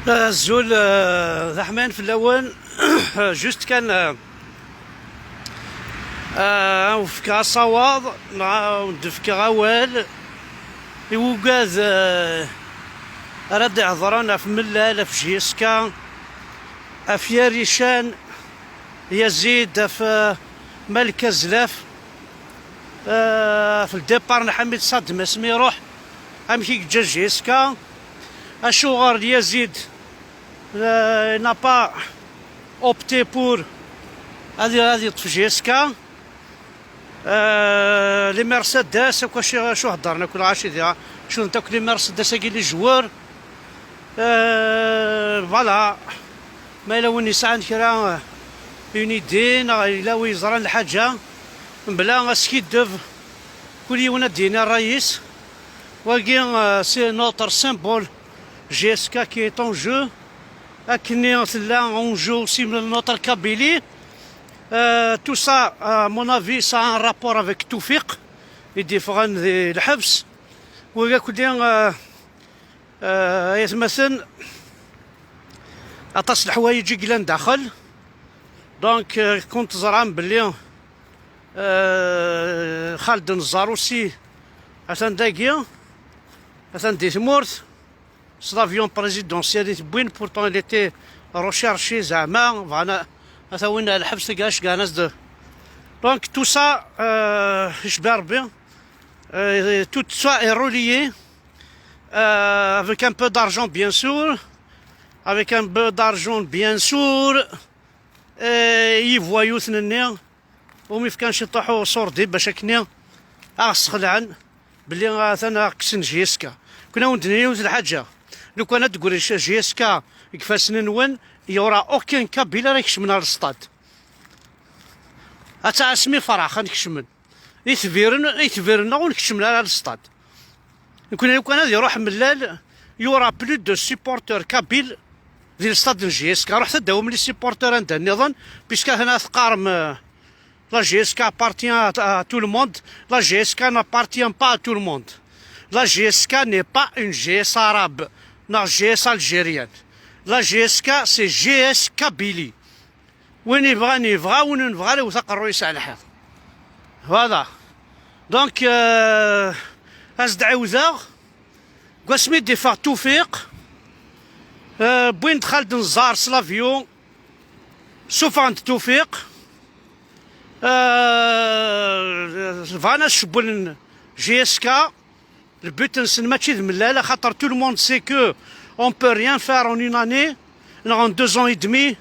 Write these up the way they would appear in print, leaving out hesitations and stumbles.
Azul Dahman fellawen, juste kan ufkeɣ asawaḍ neɣ d-fkeɣ awal i wugad ara d-ihedṛen ɣef Mellal, ɣef JSK, ɣef Yarican, Yazid, ɣef Malek Azlaf, ɣef le départ n Ḥamid Sadem asmi iruḥ, amek i yeǧǧa JSK. Acuɣer Yazid n'a pas opté pour ad yeṭṭef JSK, les Mercedes akk acu heddren akk lɣaci diɣ, cudent akk les Mercedes agi les joueurs, voilà, ma yella win yesɛan kra une idée neɣ yella win yeẓran lḥaǧa mebla askiddeb, kul yiwen ad d-yini rray-is. Wagi c'est notre symbole JSK qui est en jeu, akkenni tella en jeu aussi notre Kabylie. Tout ça, à mon avis, ça a un rapport avec Toufik i d-yeffɣen di lḥebs. Wagi akk-nni ay atmaten, aṭas leḥwayeǧ i yellan daxel. Donc kont teẓram belli Xaled Nezzar aussi atan dagi, atan di tmurt s l'avion présidentiel i tewwin, pourtant il était recherché, zeɛma bɣan ad t-awin ar lḥebs, tagara ceggɛen-as-d. Donc tout ça, yecba Rebbi, tout ça est relié avec un peu d'argent bien sûr, avec un peu d'argent bien sûr, yivoyuten-nni umi fkan ciṭuḥ usurdi bac akkenni aɣ-sxelɛen belli atan aɣ-kksen JSK. Kun awen-d-nini yiwet lḥaǧa, lukan ad d-teggri JSK deg ifassen-nwen, il y aura aucun Kabyle ara ikecmen ɣer stade. Ad tɛasem ifrax ad kecmen. Itbiren, itbiren-nneɣ ur keččmen ara ɣer stade. Nekkni lukan ad iruḥ Mellal, il y aura plus de supporters kabyles di le stade n JSK. Ruḥet ad dawem les supporters anda nniḍen, puisque atan teqqarem la JSK appartient à tout le monde. La JSK n'appartient pas à tout le monde. La JSK n'est pas une JS arabe, neɣ JS algérienne. La JSK, c'est JS Kabylie. Win yebɣan yebɣa, win ur nebɣa ara iwet aqerruy-is على الحيط. Voilà. Donc ad s-d-ɛiwdeɣ deg wasmi d-iffeɣ Tufiq, wwin-d Xaled Nezzar s l'avion, suffɣen-d Tufiq, bɣan ad cewwlen JSK. Le but-nsen mačči d Mellal, axaṭer tout le monde sait que on peut rien faire en une année neɣ en 2 ans et demi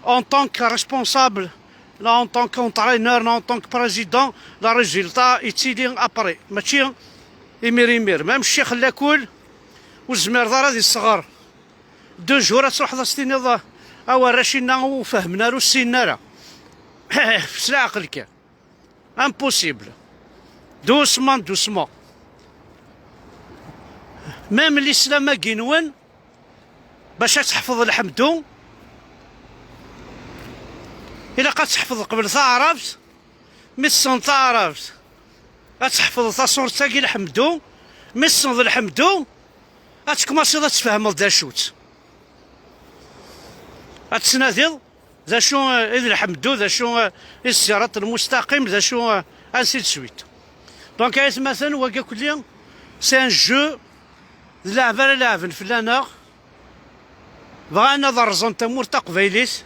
en tant que responsable, là en tant qu'entraîneur, là en tant que président. La résultat yettili après, mačči imir imir. Même ccix lakul ur tezmireḍ ara ad isɣer 2 jours, ad truḥeḍ ad s-tiniḍ aw arrac-inna ur fehmen ara, ur ssinen ara, s leɛqel kan, impossible. Doucement, doucement. Même l'islam-agi-nwen, bac ad tḥefḍ lḥemdu, ilaq ad tḥefḍ qbel taɛrabt. Mi tessneḍ taɛrabt, ad tḥefḍeḍ taṣurt-agi lḥemdu. Mi tessneḍ lḥemdu, ad tekmaṣiḍ ad tfehmeḍ d acu-tt, ad tesnadiḍ d acu i d lḥemdu, d acu i d الصراط المستقيم, d acu, ainsi de suite. Donc ay atmaten, wagi akkelli c'est un jeu, d lɛeb ara leɛben fell-aneɣ. Bɣan ad rẓen tamurt taqbaylit,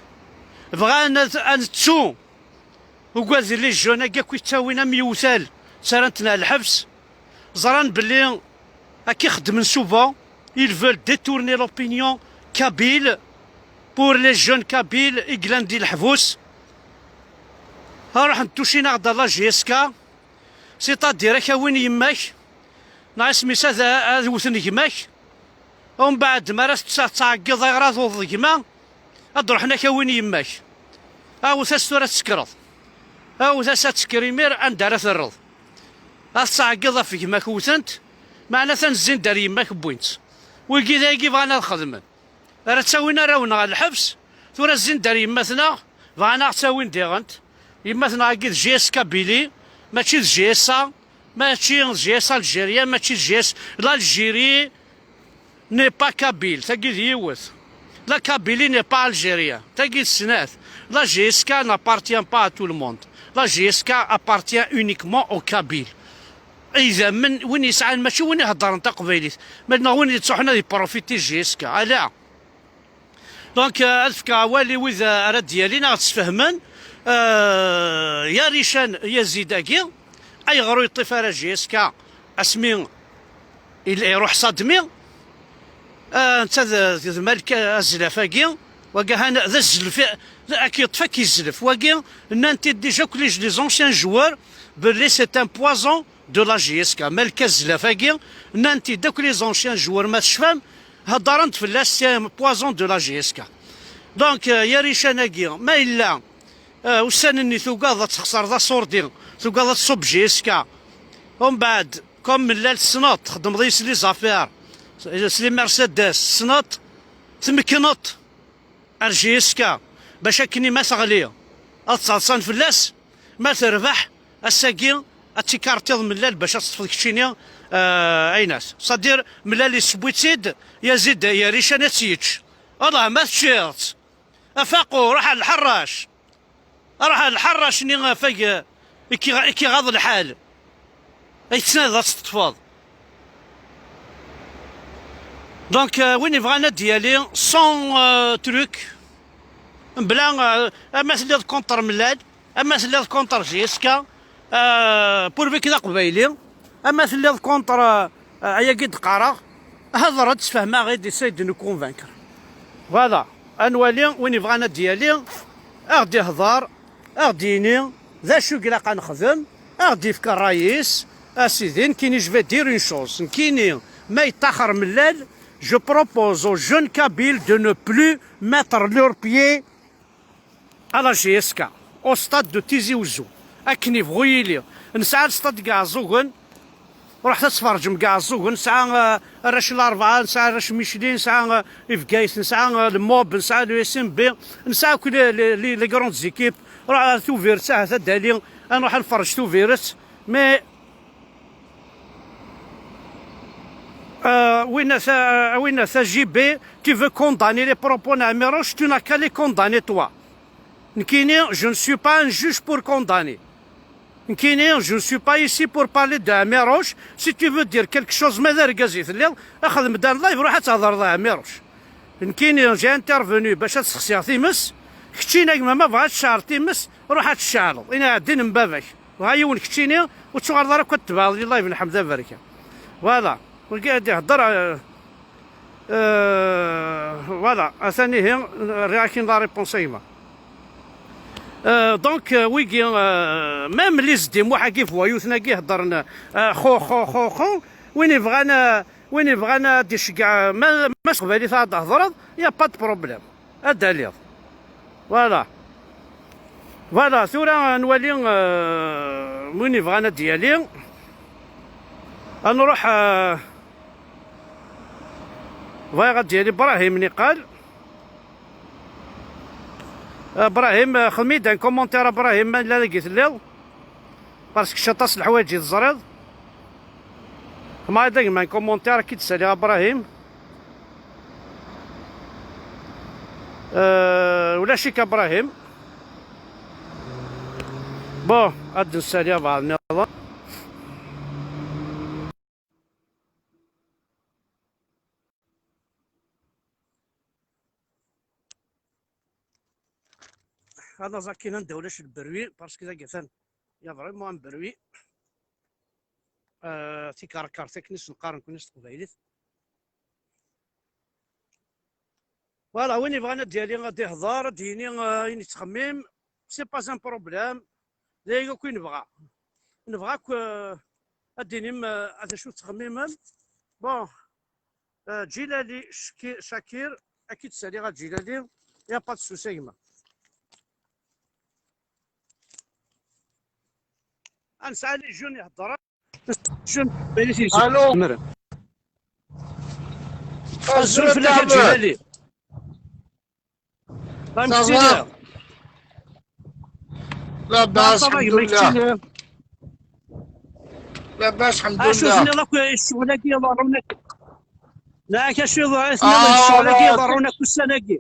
bɣan ad nettu ugad les jeunes agi akk yettawin am yewtal ttarran-ten ar lḥebs. Ẓran belli akka i xeddmen souvent, ils veulent détourner l'opinion kabyle pour les jeunes kabyles i yellan di leḥbus, ruḥen tucin-aɣ-d la JSK, c'est-à-dire ak awin yemma-k neɣ isem-is ad wten gma-k, umbeɛd mi ara tettɛeggiḍ ayɣer ad tewteḍ gma, ad ruḥen ak awin yemma-k. Awet-as tura ad tekkreḍ, awet-as ad tekker, imir anda ara terreḍ? Ad tettɛeggiḍ ɣef gma-k wten-t, meɛna atan zzin-d ar yemma-k wwin-tt. Wigi d ayagi bɣan ad xedmen, ara ttawin arraw-nneɣ ɣer lḥebs. Tura zzin-d ar yemma-tneɣ, bɣan ad ɣ-ttawin diɣent yemma-tneɣ. Agi d JS Kabylie, mačči d JSA, mačči d JS Algérien, mačči d JS l'Algérie. n'est pas kabyle, تاكي ديوث. La Kabylie n'est pas algérienne. تاكي السنات. La JSK n'appartient pas à tout le monde. La JSK appartient uniquement aux Kabyles. اذا من وين يسعى ماشي وين يهضر انت قبيليت maintenant وين تصحنا دي profiter JSK على donc الفكا والي وإذا راه ديالي تفهمن يا ريشان يا زيداكي اي غرو يطيف راه JSK اسمي يروح صدمي انت مالك الزلافاكي وكا هانا ذا الزلف كي يطفى كيزلف وكا نانتي déjà كلي les anciens joueurs بلي c'est un poison de la JSK مالك الزلافاكي نانتي داك les anciens joueurs ما تشفام هضرنت فلاس c'est un poison de la JSK. Donc يا ريشاناكي ما الا وسانني ثوكا تخسر ذا صوردي ثوكا تصب JSK ومن بعد comme ملال السنط تخدم ضيس les affaires les Mercedes سنط تمكنط ار JSK باش اكني ما تغلي اتصال فلاس ما تربح الساقي اتيكارتيض ملال باش تصفد كتشيني ايناس صدير ملال سبويتسيد يزيد يا ريشان تسيتش والله ما تشيرت افاقوا راح الحراش راح الحراش ني فاق كي غاض الحال اي تسنى تطفاض. donc وين يبغى ديالي sans truc بلا اما تلي contre ملال اما تلي contre JSK pourvu كذا قبايلي اما تلي contre ايا قد قرا هضرت تفهمها غير essaye de nous convaincre. voilà انوالي وين يبغى ديالي اغدي يهضر اغدي يني ذا شو قلاق نخدم اغدي يفك الرئيس اسيدي كيني je vais dire une chose كيني ما يتاخر ملال. Je propose aux jeunes Kabyles de ne plus mettre leurs pieds à la JSK, au stade de Tizi Ouzou. أكني بغيلي نسعى الستاد كاع الزوغن روح تتفرج كاع الزوغن نسعى الرش الأربعة نسعى الرش ميشلين نسعى إفكايس نسعى الموب نسعى l'USMB نسعى كل les grandes équipes روح توفيرت ساعة تدالي نروح نفرج توفيرت mais وين ça JB, tu veux condamner les propos d'Amirouche, tu n'as qu'à les condamner toi. نكيني je ne suis pas un juge pour condamner. نكيني je ne suis pas ici pour parler d'Amirouche. Si tu veux dire quelque chose ماذا ركازيت الليل اخذ مدان live روح تهضر d'Amirouche. نكيني j'ai intervenu باش تسخسي تيمس كتشينا ما بغاتش شعر تيمس روح تشعل انا عدين من باباك وهاي وين كتشيني وتشغل دارك كتبع live الحمد لله بركه. voilà وقاعد يهضر voilà اثاني هي réaction la réponse ايما donc ويكي même les زدي موحا فوايوثنا كي هضرنا خو خو خو خو وين يبغانا وين يبغانا ديش كاع ما ما قبالي تهضر y a pas de problème اداليض. voilà voilà ثورة نولي وين يبغانا ديالي نروح فايغ ديالي ابراهيم نقال ابراهيم خميد un commentaire ابراهيم ما لا لقيت الليل parce que شطاس الحوايج الزريض ما داك ما commentaire كي تسالي ابراهيم ولا شيك ابراهيم bon غادي نسالي بعض النظام. هذا زاكينا ندولاش ال bruit parce que ذاك ثان y a vraiment un bruit تيكاركار تكنس نقارن كنس قبايليت. voilà وين يبغانا ديالي غادي يهضر ديني يني تخميم c'est pas un problème ذاك كي نبغى نبغاك اديني هذا شو تخميم. bon جيلالي شاكير اكيد سالي غا جيلالي y a pas de souci. نسعى les jeunes يهضر jeunes. الو الزول فلاك جلالي ça va لاباس الحمد لله لاباس الحمد شوف لله. لي الشغل كي لا كاش الشغل كيضرونا كل سنة كي.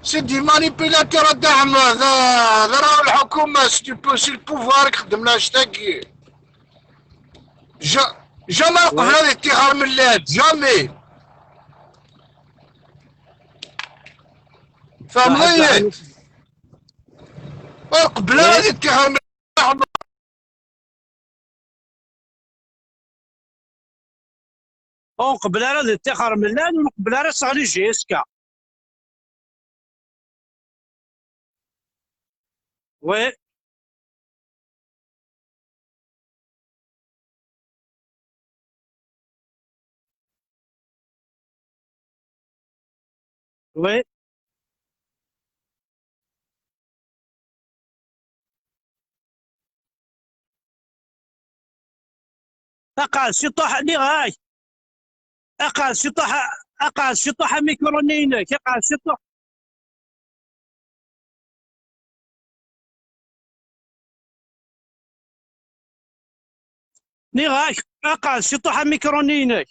c'est des manipulateurs الدعم هذا راه الحكومة c'est le pouvoir خدمنا شتاكي jamais قبل هذه اتخاذ من اللاد jamais فهمني قبل هذه اتخاذ من قبل هذا اتخاذ من اللاد وقبل هذا صغري JSK. oui oui اقعد شي طاح لي غاي اقعد شي طاح اقعد شي طاح ميكرونينك اقعد شي طاح ني غاك اقعد شي طاح ميكرونينك.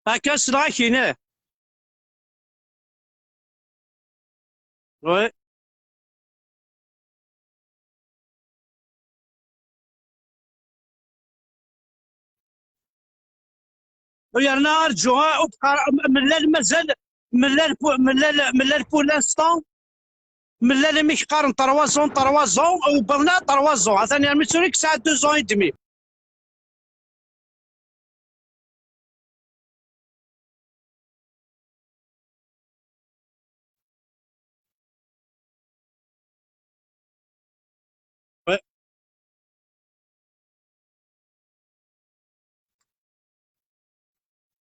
هكا سلاكينه. oui ويانا ارجو ابقى من مازال من pour l'instant من لا ميك قارن 3 ans 3 ans او برنا 3 ans ثاني ميتوريك ساعة 2 ans et demi. oui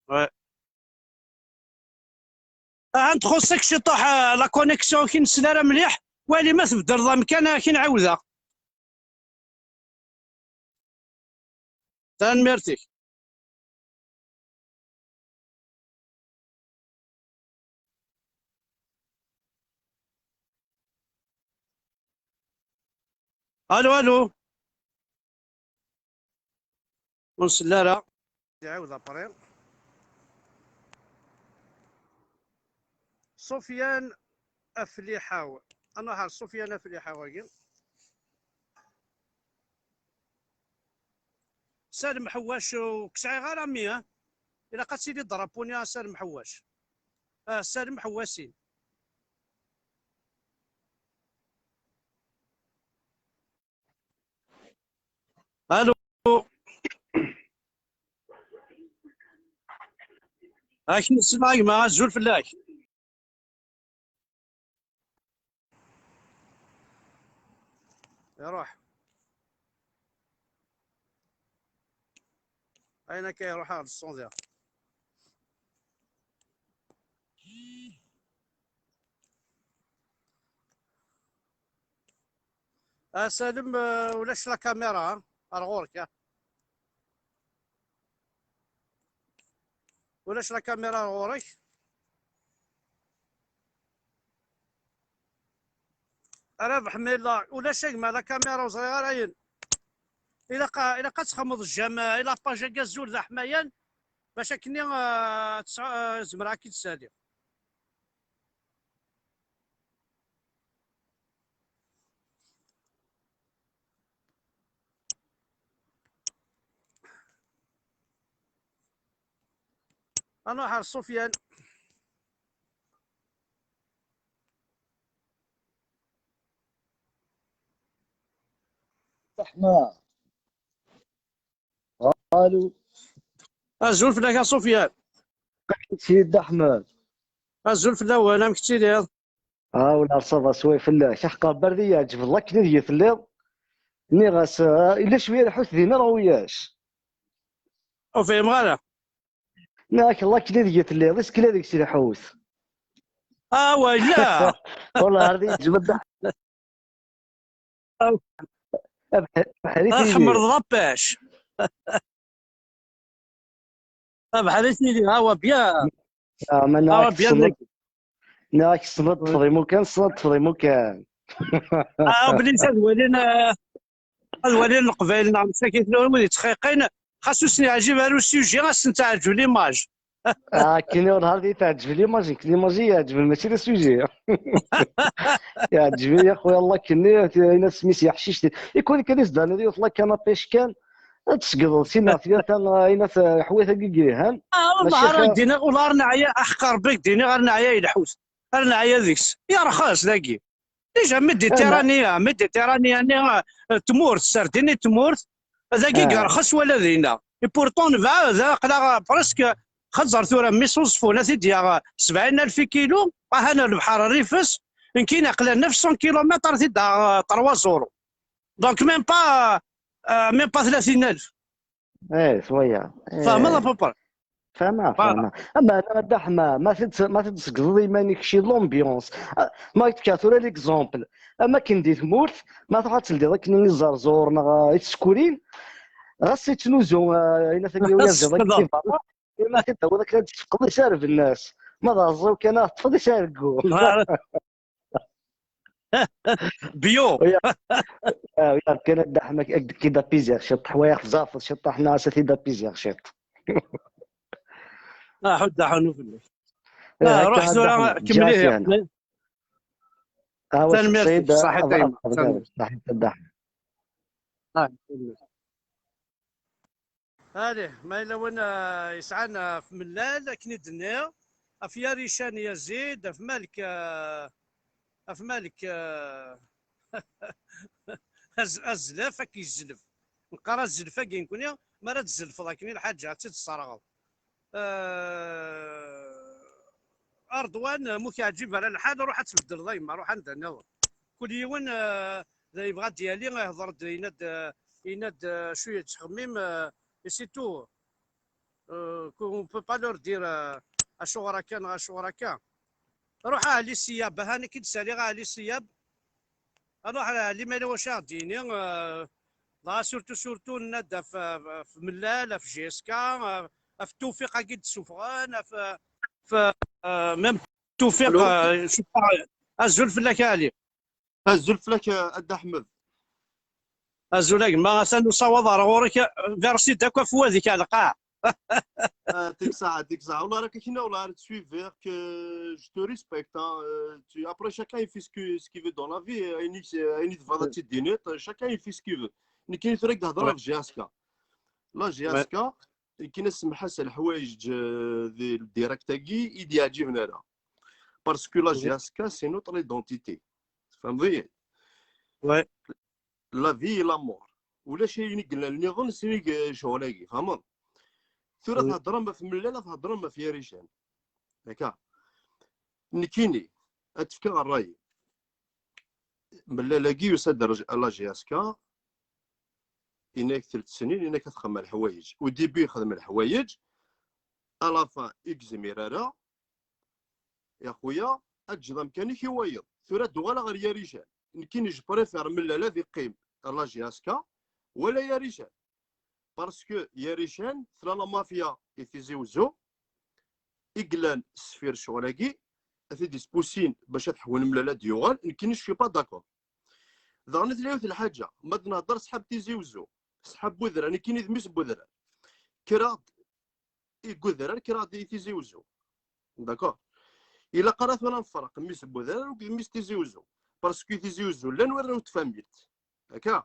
oui عند خصك شي طاح la connexion كي نسلا مليح والي ما تبدل مكان كي نعاودها. تنميرتك. الو الو ونسلا يعاود après سفيان افليحاو انا هار سفيان افليحاو سالم حواش وكسعي غير امي ها الا قد سيدي ضربوني سالم حواش سالم حواسين. الو هاك نسمعك مع الزول فلاك. يروح اين كيروح هذا الصون ديال سالم ولاش la caméra ارغورك ولاش la caméra ارغورك رابح ميلا ولا شيء ما la caméra وصغيره عين الا قا تخمض الجامع الى page كازول ذا حمايان باش كني زمرا كي تسالي. انا حار سفيان. احنا الو الزول فلاك سفيان. سيد احمد الزول فلا وانا مكتيلي. ولا ça va سواي فلاك حقا بردية عجب الله كني في الليل ني غاس الا شوية الحوت دينا راه وياش او فهم غالا ناك الله كني في الليل اسكلا ديك سي الحوت ولا والله هذه جبد احمر ضباش. بحال سيدي ها هو bien. ما ها هو bien. ناك صنط تفضي كان صنط تفضي كان. بلي ولينا الولين القبائل نعم ساكن ولي تخيقين خاصو سني عجيب هادو ال sujet غاس نتعجب l'image. كاين نهار اللي تعجب l'image، l'image يعجب ماشي le sujet. يعجبني يا خويا الله كني انا سميت حشيش يكون كان يزدان يطلع كان بيش كان تسقط سينا ثلاثة اين حويث كيهان. والله راه دينا والله نعيا احقر بك ديني غير نعيا يلحوس غير نعيا ذيكس يا رخاص ذاكي déjà Méditerranée Méditerranée تمورت سرديني تمورت ذاكي رخص ولا ذينا pourtant نبع ذا قلا presque خزر ثورة ميسوس فونا تيديا 70000 كيلو هنا البحر الريفس كاين قلا 900 كيلومتر تيدا 3 euros donc même pas 30000. ايه شويه. فاهم à peu près. فاهمة فاهمة. اما انا مدح ما تسقض مانيك شي l'ambiance ما تكاثر l'exemple اما كندي تمورت ما تروح تلدي ذاك ني زرزور نا تسكورين غاس تنوزو الى ثاني ويا ذاك ما تنت ذاك تفقد يسارف الناس ما ضازو كان تفضل يسارقو bio. يا كان دحمك كي دا بيزير شط حوايج زافر شط حنا سيتي دا بيزير شط. حد حنو في الليل. روح زورا كمليه. تنمية صحيح. صحيح الدحم. هذه ما الا وين يسعانا في ملال كني دنيا في ريشان يزيد في مالك في مالك الزلف كيزلف نقرا الزلفه كي نكوني ما راه تزلف لكن الحاجه تتصرغ. اردوان مو كيعجب على الحال روح تبدل ضيما روح عند النظر كل يوم اذا يبغى ديالي يهضر يناد شويه تخميم c'est tout qu'on peut pas leur dire اشو راه كان اشو راه كان. روح على السياب هاني كي تسالي على السياب روح على ما واش ديني لا surtout surtout ندى في ملال في JSK في التوفيق كي تسوفغان في même التوفيق الزول فلاك علي الزول فلاك ادى احمد الزول ما غاسان نصوض غورك فيرسي داك فوا على القاع. ديك الساعة ديك الساعة والله راك كاينة والله tu verras que je te respecte hein. Après chacun il fait ce qu'il veut dans la vie عيني عيني تفضل تدينيت chacun il fait ce qu'il veut. كاين فرق تهضر في JSK la JSK كاين سمحس الحوايج ديال ال direct تاعي يدي يعجبنا انا parce que la JSK c'est notre identité فهمتي. oui. la vie la mort ولا شيء قلنا النظام سيني شغلاكي فهمت. ثورة تهضر ما في ملالة تهضر ما في ريشان هكا نكيني اتفكر الراي ملالة كي يصدر la JSK إنك 3 سنين إنك تخدم الحوايج au début يخدم الحوايج à la fin إكزميرارا يا خويا أجد مكانك يويض ثورة دوغالا غير يا ريشان نكيني je préfère ملالة ذي قيم la JSK ولا يا ريشان parce que يا ريشان ثلا la mafia يتيزي وزو إقلان السفير شغلاكي اثي ديسبوسين باش تحول ملالا ديوغال نكين je suis pas d'accord. ضغنت ليوت الحاجة ما نهضر صحاب تيزي وزو صحاب بوذران كاين يذمس بوذران كرا يقدر كرا دي تيزي وزو d'accord. الا قرات ولا نفرق ميس بوذران وميس تيزي وزو parce que تيزي وزو لا نورو تفاميلت هكا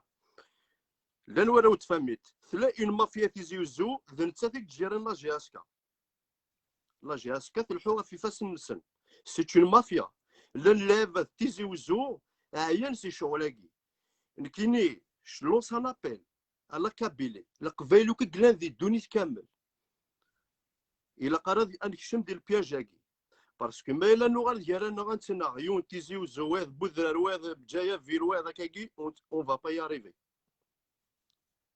لا نورو تفاميلت ثلا une mafia تيزي وزو ذا نتا ديك تجيران la JSK la JSK تلحوها في فاس النسن c'est une mafia لا نلعب تيزي وزو عيان سي شغلاكي نكيني je lance un appel à la Kabylie القبايل كقلان ذي الدونيت كامل الا قرا انكشم ديال ال piège اكي parce que ما الا نوغال ديالنا غنتسنى يون تيزي وزو واذ بوذرار واذ بجايه فيل واذ هكاكي on va pas y arriver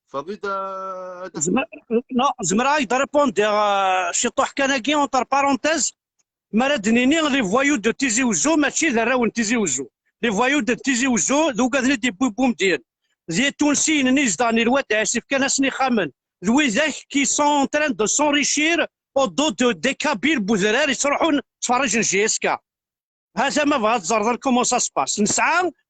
فضيت. non زعما يقدر répondre شي طوح كان كي entre parenthèses ما راه دنيني les voyous de تيزي وزو ماشي ذراون تيزي وزو les voyous de تيزي وزو ذوك دي بوم ديال زي التونسيين نيز داني الواد عسيف كان سني خامن ذوي ذاك qui sont en train de s'enrichir. au dos de des Kabyles بوذرار يروحون تفرج JSK. هذا ما بغات تزرد comment ça se passe.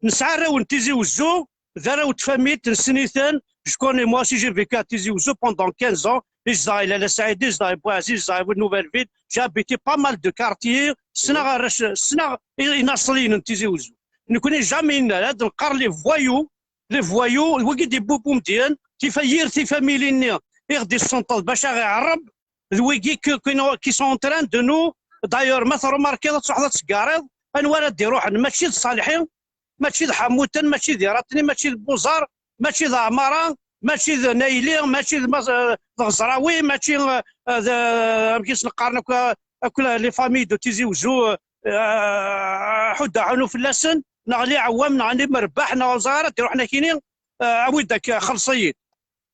نسعى راو تيزي وزو ذا تفاميت نسنيثن. Je connais, moi aussi, j'ai vécu à Tizi Ouzou pendant 15 ans. Israël, Saïd, Israël, Bouaziz, Israël, Nouvelle Ville. J'ai habité pas mal de quartiers. سنة سنة ناصلين تيزي وزو. نكوني jamais نقار les voyous, les voyous وكي دي بوبو مديان كيف يير تي فاميلي يغدي السنطال باش يعرب ويكي qui sont en train de nous d'ailleurs ما remarqué تروح تسكاريض انوار ديروح ماشي الصالحين ماشي حموتن ماشي ديراتني ماشي بوزار ماشي ذا عمارة ماشي ذا نايلي ماشي ذا غزراوي ماشي كيس نقارن les familles de تيزي وزو حدا عنو فلاسن نغلي عوام نغلي مربح نغ زغارة روحنا كينين عاود داك خلصيد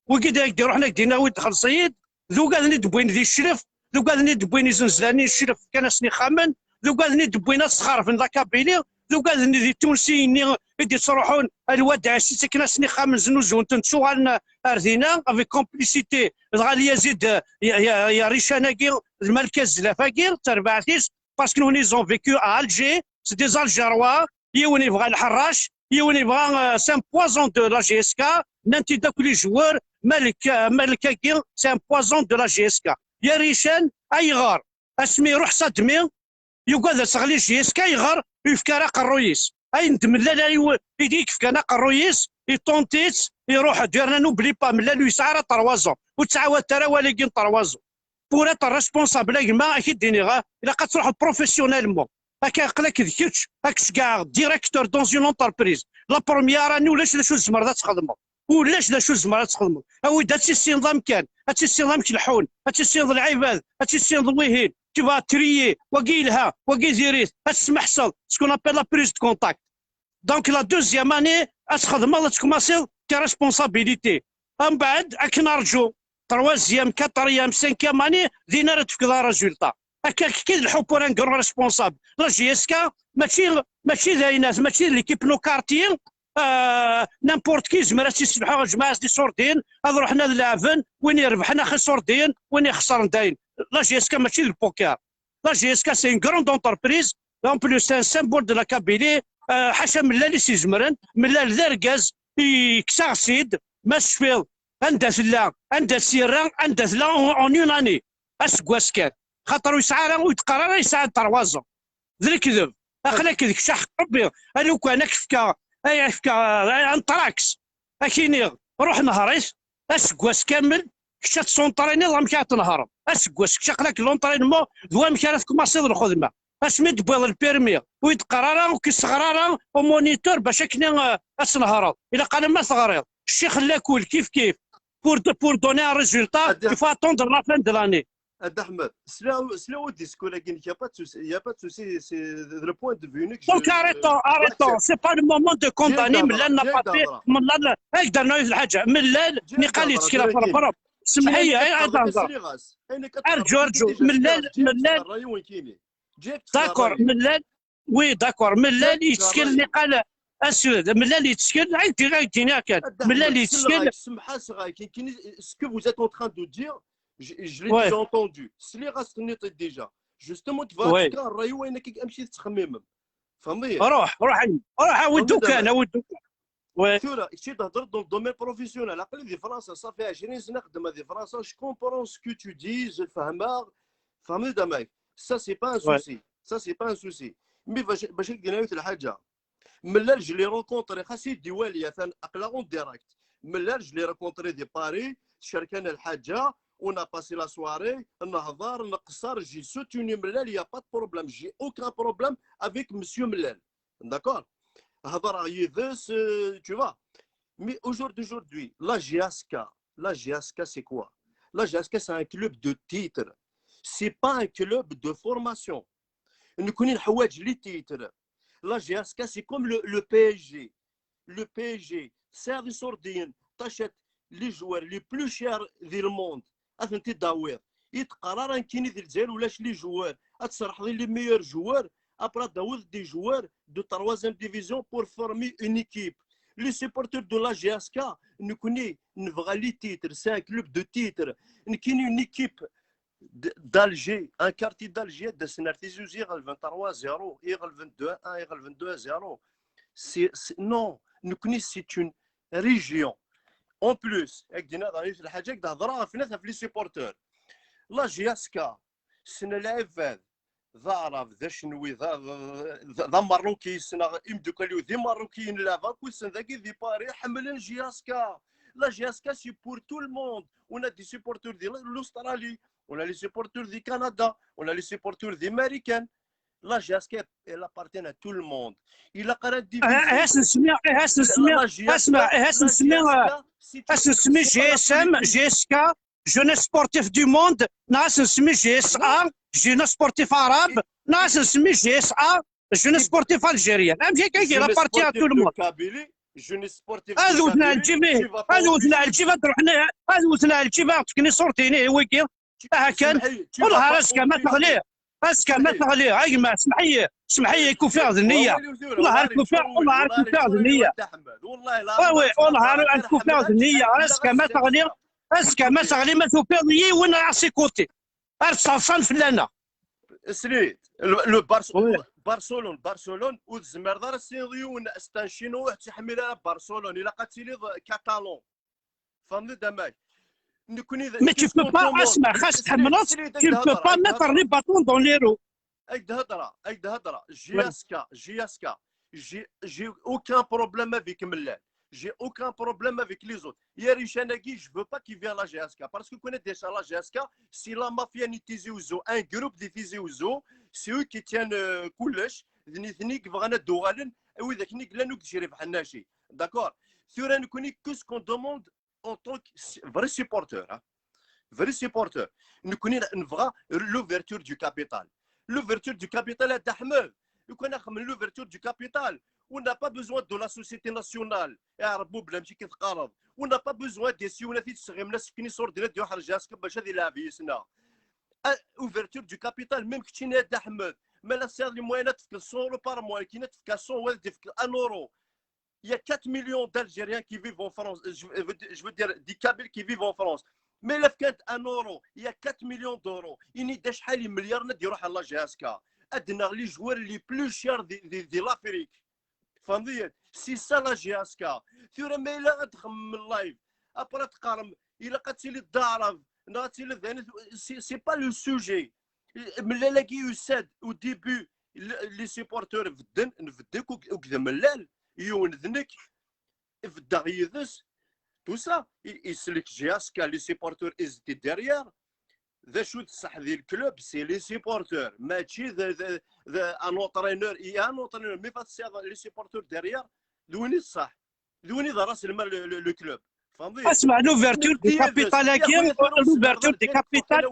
وكي داك روحنا دينا ود خلصيد ذو قاذني دبوين ذي الشلف ذو قاذني دبوين زنزلاني الشلف كان سني خامن ذو قاذني دبوين الصخار في la Kabylie ذو قاذني ذي التونسيين اللي تروحون الواد عسي سكنا سني خامن زنوزون تنتشوغال ارذينا avec complicité غالي يزيد يا ريشاناكي الملك الزلافاكي تربعتيس parce que nous ont vécu à Alger, c'est des Algérois. يوني يبغى الحراش يوني يبغى c'est un poison de la JSK نانتي داك les joueurs مالك مالك c'est un poison de la JSK. يا ريشان ايغار اسمي روح صدمي يقعد سغلي JSK يغار يفكا راه قرويس اي ندم لا يديك فكا قرويس يطونتيت يروح ديرنا n'oublie pas ملال يسعى راه trois ans وتعاود ترى ولكن trois ans pour être responsable ما اكيد ديني غا الا قد تروح professionnellement هكا قلك ذكيتش هاك كاع directeur dans une entreprise la première année ولاش لا شو الزمر تخدمو ولاش لا شو الزمر تخدمو او هادشي النظام كان هادشي النظام كيلحون هادشي النظام العباد هادشي النظام ويهين tu vas trier وقيلها وقيل تسمحصل ce qu'on appelle la prise de contact. Donc la deuxième année تخدم تكوماسي tes responsabilités من بعد اك نرجو troisième, quatrième, cinquième année دينا راه تفك résultat هكا كي الحو pour un grand responsable. La JSK ماشي داينات ماشي l'équipe nos quartiers n'importe qui زعما تيسبحوا جماعه دي سوردين هذا رحنا لعبن وين يربحنا خي سوردين وين يخسر داين. La JSK ماشي ال poker. La JSK, c'est une grande entreprise, en plus c'est un symbole de la Kabylie. حاشا ملال سيزمرن ملال ذرقاز يكساغسيد ما سفيض عندها لا عندها سيرا عندها لا en une année اسكواس كان خاطر يسعى ويتقرر يسعى trois ans ذا الكذب اخلاك ذيك شح ربي لو كان كفكا اي فكا انطراكس اكيني روح نهاريس اسكواس كامل كشات s'entraîner ضام كا تنهار اسكواس كشاق l'entraînement ذوا مكان كوماسي الخدمه اسمي دبويض ال permis ويتقرر وكيصغرر و moniteur باش كني اسنهرض الا قال ما ثغريض الشيخ لاكول كيف كيف pour donner un résultat, il faut attendre la fin de l'année. Ahmed, سلا discours il n'y a pas de souci, il y a pas de souci, c'est le point de vue. Donc arrêtons, arrêtons, c'est pas le moment de condamner ملال n'a pas fait ملال هكذا نوع الحاجه ملال نقال يتسكر فرق سمح لي ارجو ارجو ملال ملال d'accord ملال oui d'accord ملال يتسكر نقال اسود ملال يتسكر عيطي عيطيني كان ملال يتسكر Ce que vous êtes en train de dire, je l'ai déjà entendu. سلي déjà. Justement, tu vas الراي وينك امشي تخمم فهمتي. روح روح روح ودو كان ودو. Oui ثورة كي تهضر dans le domaine professionnel عقلي في فرنسا صافي 20 سنه خدمه في فرنسا je comprends ce que tu dis فهمها فهمني دماك ça c'est pas un souci, ça c'est pas un souci, mais باش ندير الحاجه ملال je l'ai rencontré خاص يدي والي ثان اقلا en direct ملال je l'ai rencontré دي باري شاركنا الحاجه. On a passé la soirée, نهضر نقصر j'ai soutenu Mellal, il n'y a pas de problème, j'ai aucun problème avec monsieur Mellal. D'accord? هضر يذس tu vois. Mais aujourd'hui, la JSK, c'est quoi? La JSK, c'est un club de titres. C'est pas un club de formation. نكوني الحوايج les titres. La JSK, c'est comme le PSG. Le PSG, c'est سوردين, t'achètes les joueurs les plus chers du monde. اثنتي داوير يتقرر كاين ديال الجزائر ولاش les joueurs تصرح les meilleurs joueurs après داوير des joueurs de troisième division pour former une équipe. Les supporters de la JSK نكوني نبغى les titres, c'est un club de titres. كاين une équipe d'Alger, un quartier d'Alger, de Tizi Ouzou, 23-0, 22-1, 22-0. Non, nous c'est une région. En plus, الحاجة تهضرها في ناس في les supporters. La JSK, سنة العباد ذا عرب ذا شنوي ذا مروكي سنة امدوكاليو ذي مروكيين لافا كل سنة ذاكي ذي باري حملن JSK. La JSK, c'est pour tout le monde. On a des supporters de l'Australie, on a les supporters du Canada, on a les supporters des Américains. La JSK, elle appartient à tout le monde. Il a هاس نسمي هاس نسمي اسمع هاس نسمي هاس نسمي JSM JSK, Jeunesse Sportive du Monde, ناس نسمي JSA, Jeunesse Sportive Arabe, ناس نسمي JSA, Jeunesse Sportive Algérienne. امشي كي appartient à tout le monde. Jeunesse Sportive. هذا وثنا الجيب هذا وثنا الجيب تروح هذا وثنا الجيب تكني صورتيني ويكي هكا والله راسك ما تغلي راسك ما تغلي هاي ما اسمحي اسمحي يكون فيها النية والله عارف فيها والله عارف فيها النية والله oui والله عارف فيها النية راسك ما تغلي راسك ما تغلي ما توفي وين à ses côtés عارف صلصال فلانا سريت le برشلون برشلون وتزمر دار سيغيون استنشينو واحد تحمل برشلون الى قتيلي catalan فهمتي دماك. Mais tu peux pas, اسمع خاص تحملات tu ne peux pas mettre les bâtons dans les roues. ايد هضره ايد هضره JSK JSK j'ai aucun problème avec ملال, j'ai aucun problème avec les autres. يا ريشاناكي je veux pas qu'il vienne la JSK parce que connaît déjà la JSK, c'est la mafia ني تيزي وزو, un groupe دي تيزي وزو, c'est eux qui tiennent كلش ذني بغانا دوغالن وإذا كني لا نوك تشري بحالنا شي d'accord. ثورا نكوني qu'est-ce qu'on demande en tant que vrai supporter, vrai supporter, نكوني نبغى l'ouverture du capital, l'ouverture du capital هذا حمد لو كان نخمم l'ouverture du capital, on n'a pas besoin de la société nationale يا ربو بلا ماشي كيتقارض, on n'a pas besoin des سيونا في تسغيم ناس كني صور ديال ديال JSK باش هذه يلعب يسنا ouverture du capital même كتشيني هذا حمد mais la c'est les moyens تفك 100 euros par mois كي تفك 100 ولا تفك 1 euro. Il y a 4 millions d'Algériens qui vivent en France. Je veux dire des Kabyles qui vivent en France. Mais là, كانت 1 euro, il y a 4 millions d'euros. إني دا شحال مليار ندي يروح على la JSK. ادنا les joueurs les plus chers de l'Afrique. فهمتي؟ C'est ça la JSK. ثورة ما الا تخمم ال live après تقارن الا قتيلي الدعرف غاتيلي c'est pas le sujet. من لاكي يساد au début les supporters فدن نفدك وكذا ملال يون ذنك فدا يدس tout ça يسلك JSK, les supporters ils étaient derrière. ذا شو صح ذي ال club, c'est les supporters ماشي ذا un entraîneur et un entraîneur mais فات les supporters derrière ذوني الصح ذوني ذا راس المال le club. اسمع l'ouverture du capital كي l'ouverture du capital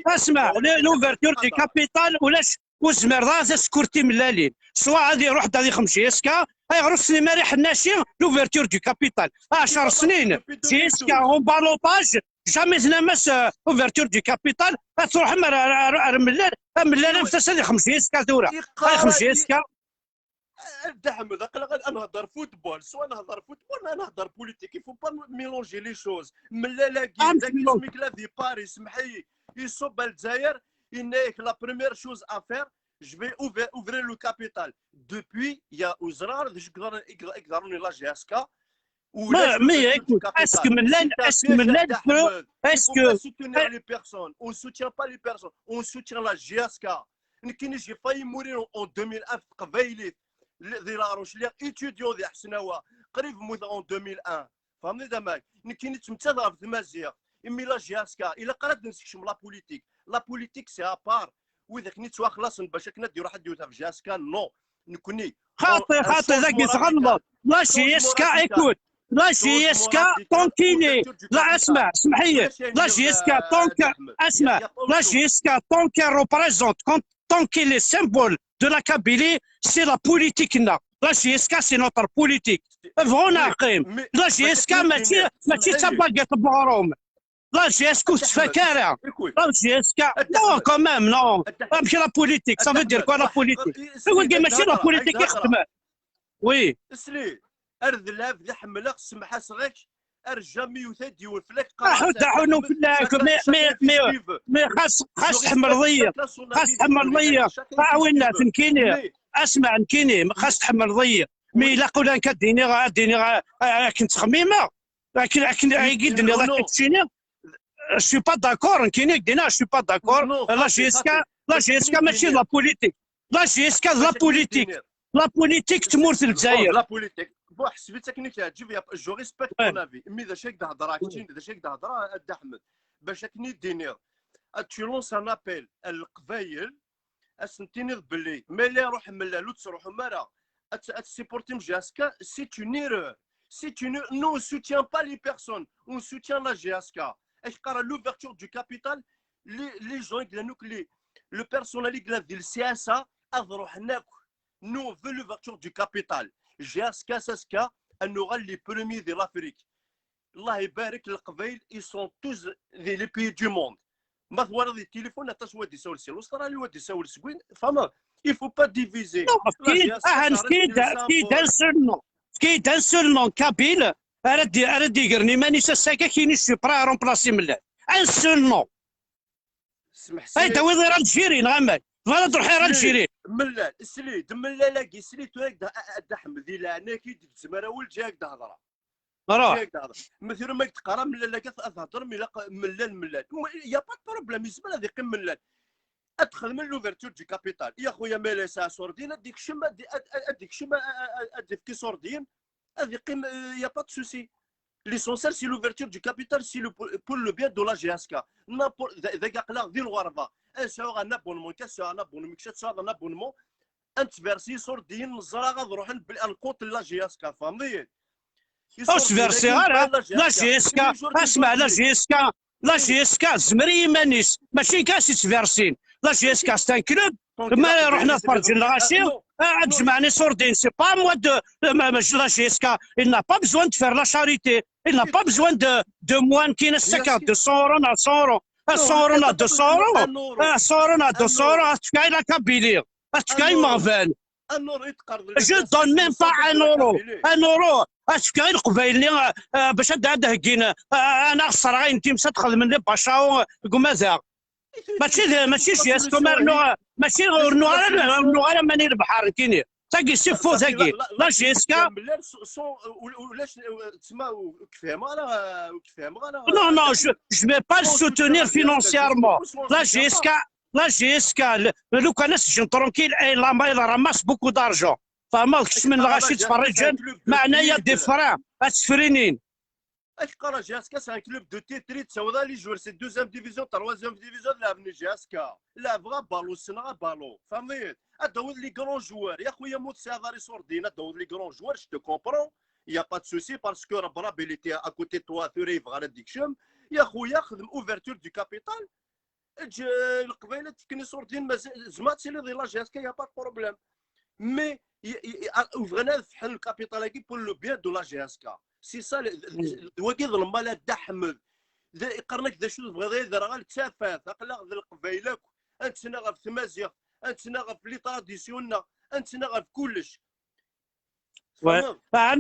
اسمع l'ouverture du capital ولاش وزمر ذا سكورتي ملالين سواء غادي يروح غادي يخدم JSK غيروح سليمان حناشي l'ouverture du capital 10 سنين JSK en ballottage jamais تنامس ouverture du capital تروح ملال ملال نفس هذه خمس JSK ثوره خمس JSK. دحمد اقل نهضر football soit نهضر football نهضر politique, il faut pas mélanger les choses. ملالاكي ذاك اسمك لا في باريس سمحي يصب الجزائر إنك la première chose à faire, je vais ouvrir le capital. Depuis, il y a Ouzrar, يقدرون la JSK. Mais écoute, est-ce que est-ce que est-ce que soutenir les personnes, on soutient pas les personnes, on soutient la JSK. كاين j'ai failli mourir en 2001 في قبايلي ذي لاروش اللي étudiant ذي حسناوه قريب موت en 2001 فهمني دابا كاين تمتى في المازيغ mais la JSK الا قرات نسكشم la politique, la politique c'est à part واذا كنت خلاص باش كنا ديروا حد في JSK non نكوني خاطي خاطي ذاك يتغلط la JSK, écoute, la JSK tant qu'elle est لا اسمع اسمح لي la JSK tant que اسمع la JSK tant qu'elle représente, tant qu'elle est symbole de la Kabylie, c'est la politique. La JSK, c'est notre politique. فغونا قيم la JSK ماشي ماشي تبقى بغروم la JSK تفكر la JSK non, quand même, non. ماشي la politique, ça veut dire quoi, la politique? يقول ماشي la politique يخدم oui. سلي ارذ لاف ذي حملق سمح صغيك. ارجا ميوثاد يوفلك دعونو فلاك mais mais mais خاص تحمل ضيق، خاص تحمل ضيق. وين تنكيني، اسمع نكيني خاص تحمل ضيق، mais الا قولا كديني غاديني كنت خميمه لكن لكن يقدني ذاك الشيء je suis pas d'accord. نكيني دينا je suis pas d'accord. La JSK، la JSK ماشي la politique، la JSK la politique، la politique تمورت الجزائر. la politique bon حسبت كني تعجب، je respecte ton avis، mais ذا شيك تهضر ذا شيك تهضر احمد باش كني دينير tu lances un appel القبايل اسنتيني بلي ما لا يروح ملالو تروح مرا تسيبورتي JSK، c'est une erreur، c'est une nous on soutient pas les personnes، on soutient la JSK. اش l'ouverture du capital، les gens اللي le personnel اللي ديال السياسه اضروح هناك. nous on veut l'ouverture du capital. JSK SSK نوغال les premiers de l'Afrique، الله يبارك. القبايل ils sont tous dans les pays du monde. ما ثوار دي التليفون عطاش واد يساول سي الاسترالي واد يساول سكوين، فهمت؟ il faut pas diviser. فكيد un seul nom، فكيد un seul nom kabyle ارد يقرني ماني ساكا كيني suis prêt à remplacer ملال، un seul nom. سمح. اي تاوي غير l'Algérie نغمل فوالا تروحي l'Algérie. ملال سليد ملال كي سليد دحم ذي لعنه كي تزمر اول جاك تهضر. روح. مثلا ما تقرا ملال تهضر ملال ملال y a pas problème، يزمر هذه قيم ملال ادخل من l'ouverture du capital يا خويا مالا ساعه سوردين اديك شما اديك شما اديك كي سوردين هذه قيم، y a pas de souci. l'essentiel c'est l'ouverture du capital، c'est pour le bien de la JSK. ذاك قلا ديال الغربه اسعو un abonnement كاسعو un abonnement كاسعو un abonnement انت فيرسي سوردين نزرا غادي نروح الكونت la JSK، فهمتي؟ اوش فيرسي غير la JSK، اسمع la JSK، la JSK زمري مانيس ماشي كاس تفيرسين. la JSK c'est un club، ما رحنا نتفرج الغاشي عاد جمعني سوردين، c'est pas moi de la JSK، il n'a pas besoin de faire la charité، il n'a pas besoin de moins كاين السكر 200 اورو 100 اورو 100 اورو 200 اورو 100 اورو 200 اورو تكاي la Kabylie تكاي مغفان. je donne même pas 1 euro، 1 euro اشكا القبايل اللي باش هكين انا خسر غير انت تدخل من لي باشاو ماذا ماشي JSK ماشي نو ماني البحر كيني تاكي c'est faux تاكي la JSK. ولاش تسمى كفهم انا كفهم انا. non non، je vais pas soutenir financièrement la JSK. la JSK لو كان سجن tranquille la il ramasse beaucoup d'argent، فما كش من الغاشي تفرج معنايا des freins تفرينين. اش JSK c'est un club de titrés تساوي les joueurs، c'est deuxième division، troisième division لعبني JSK لعب غا بالو سنغا بالو، فهمتي؟ ادور les grands joueurs يا خويا موت سي سوردين ادور les grands joueurs، je te comprends، y a pas de souci parce que ربراب il était à côté toi ثوري يبغى ديك شم يا خويا خدم ouverture du capital القبيله تكني سوردين زعما تسيلي ديال la JSK، y a pas problème، mais وبغينا نفحل ال capital pour le bien de la JSK، c'est ça. وكي ظلم لا دحمد يقرنك ذا شو تبغي ذا راه التافات اقلا ذا القبيله انت غف تمازيغ انت غف les traditions انت غف كلش.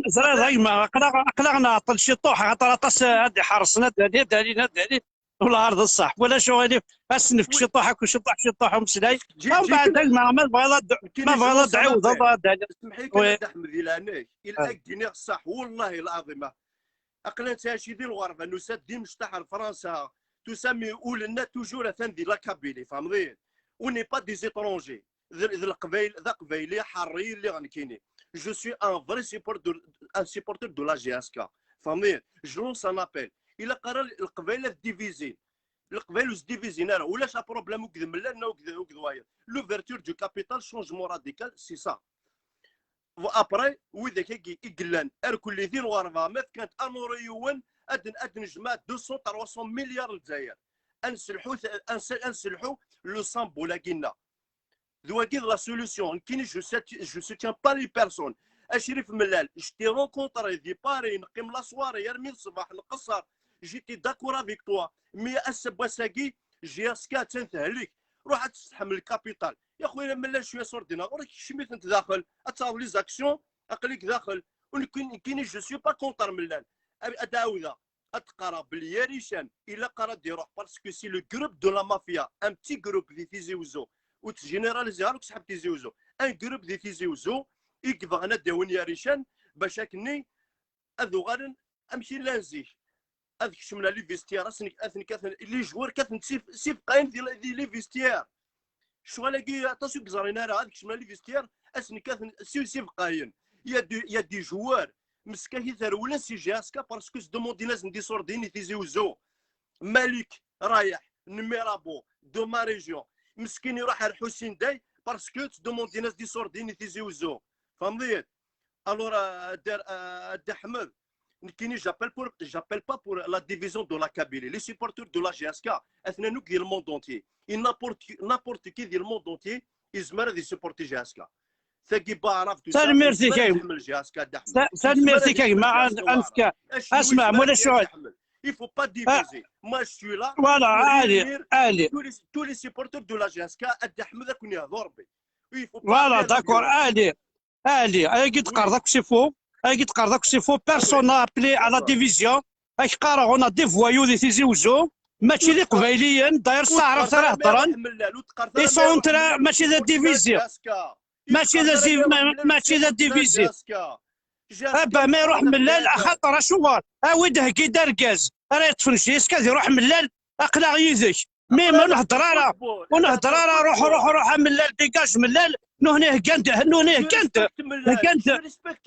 زرا ما اقلا نعطل شي طوح خاطر طاس هادي حرصنا دالي دالي دالي ولا ارض الصح ولا شو غادي اسنفك شي طوح شي طوح شي طوح ومسلاي ومن بعد ما بغا ما بغا تعاود. اسمح لي احمد الى الى الصح والله العظيم اقلا انت شي ديال الغربه نساد دي مشتاح فرنسا تسمي ولنا toujours ثان دي la Kabylie، فهمتي؟ on n'est pas des étrangers، ذا القبايل ذا قبايلي حري اللي غنكيني. je suis un vrai supporter، un supporter de la JSK، فهمتي؟ je lance un appel الى قرا القبايله divisés، القبايل divisés راه ولاش problème وكذا ملالنا وكذا وكذا واير l'ouverture du capital، changement radical، c'est ça. و après واذا كي يقلان اركل ذي الغرفه ما كانت انوريون ادن جمع 200 300 مليار للجزائر انسلحو le symbole كينا ذواكي la solution كاين. je soutiens pas les personnes. اشريف ملال je t'ai rencontré دي باري نقيم la soirée يرمي الصباح نقصر، j'étais d'accord avec toi، mais اسب وساكي JSK تنتهلك روح تستحمل ال capital يا خويا ملال شويه سوردينا وراك شميت انت داخل اتاو les actions اقليك داخل ولكن كاين je suis pas contre ملال. اداوذا اتقرا بلي ريشان الا قرا يروح parce que c'est le groupe de la mafia, un petit groupe دي تيزي وزو وتجينيراليزي هاروك صحاب تيزي وزو, un groupe دي تيزي وزو يكبغنا داون يا ريشان باش اكني اذو غالن امشي لانزيك هذيك شمنا les vestiaires اثني كاثن les joueurs كاثن سيف قاين دي les vestiaires شغل كي عطاسو كزارينا راه هذيك شمنا les vestiaires اسني كاثن سيف قاين y a des joueurs مسكا ثرولا c'est JSK parce que demandé لازم des سورديني تيزي وزو. مالك رايح نميرابو de ma région مسكين يروح على الحسين داي parce que demandé ناس des سورديني تيزي وزو, فهمتي؟ alors دار دا حمد كاين j'appelle pas pour la division de la Kabylie. Les supporters de la JSK اثنا نوك ديال ال monde entier, n'importe qui ديال ال monde entier يزمر دي supporter JSK ثاقي بعرف. تنميرتي كاين تنميرتي كاين مع انفك اسمع مولا شعول. Il faut pas diviser. Moi, je suis là. Voilà, allez, allez. Tous les supporters de la JSK, أدي أحمد كون يهضر بي. Voilà, d'accord, allez. Allez, allez, تقرا داك c'est faux. اكي تقرا داك c'est faux. Personne n'a appelé à la division. اك قرا on a des voyous دي تيزي وزو ماشي دي قبايليين داير الصحراء راه هضران ils sont ماشي de diviser ماشي ذا زي ماشي de diviser. ابا ما يروح ملال خاطر شو ويد هكي دار كاز راه يطفن JSK يروح ملال اقلع يدك mais ما نهضر راه ونهضر راه روح روح روح ملال dégage ملال نهني هكانت نهني هكانت هكانت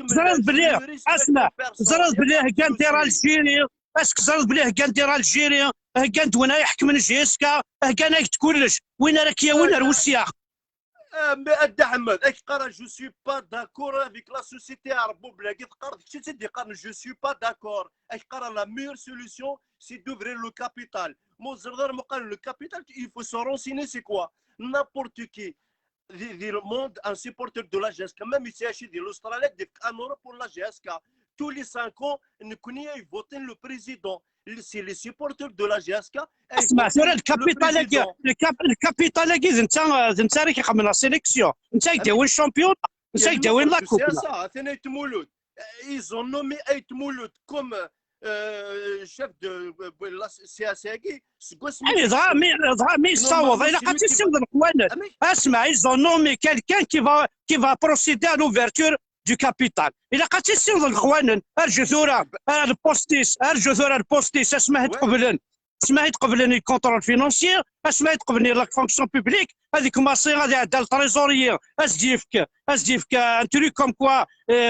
زرد بلي اسمع زرد بلي هكانت راه l'Algérie, est-ce que زرد بلي هكانت راه l'Algérie هكانت وين يحكم من JSK هكان كلش وين راك يا وين روسيا. mais احمد اك قرا je suis pas d'accord avec la société عربو بلا كي تقرا شي تدي قرا je suis pas d'accord. اك قرا la meilleure solution, c'est d'ouvrir le capital. مو زردار مقال le capital, il faut se renseigner c'est quoi. N'importe qui دي le monde, un supporter de la JSK, même ici دي l'Australie دي un euro pour la JSK. Tous les 5 ans نكوني يفوتين le président, c'est les supporters de la JSK. اسمع سير ال capital ال capital كي انت انت راك يخمم la sélection انت يداوي ال champion انت يداوي la coupe. C'est ça. ثاني مولود ils ont nommé Aït Mouloud comme chef de la CAC. يعني ظهر mais ظهر mais يصوض الى قد تسيوض القوانين. اسمع, ils ont nommé quelqu'un qui va procéder à l'ouverture du capital. الى قد تسيوض القوانين ارجو ثورة البوستيس ارجو ثورة البوستيس اسمه تقبلن اسمه يتقبلني ال contrôle financier اسمه يتقبلني la fonction publique هذيك ماسي غادي عندها ال trésorier اس ديفك اس ديفك un truc comme quoi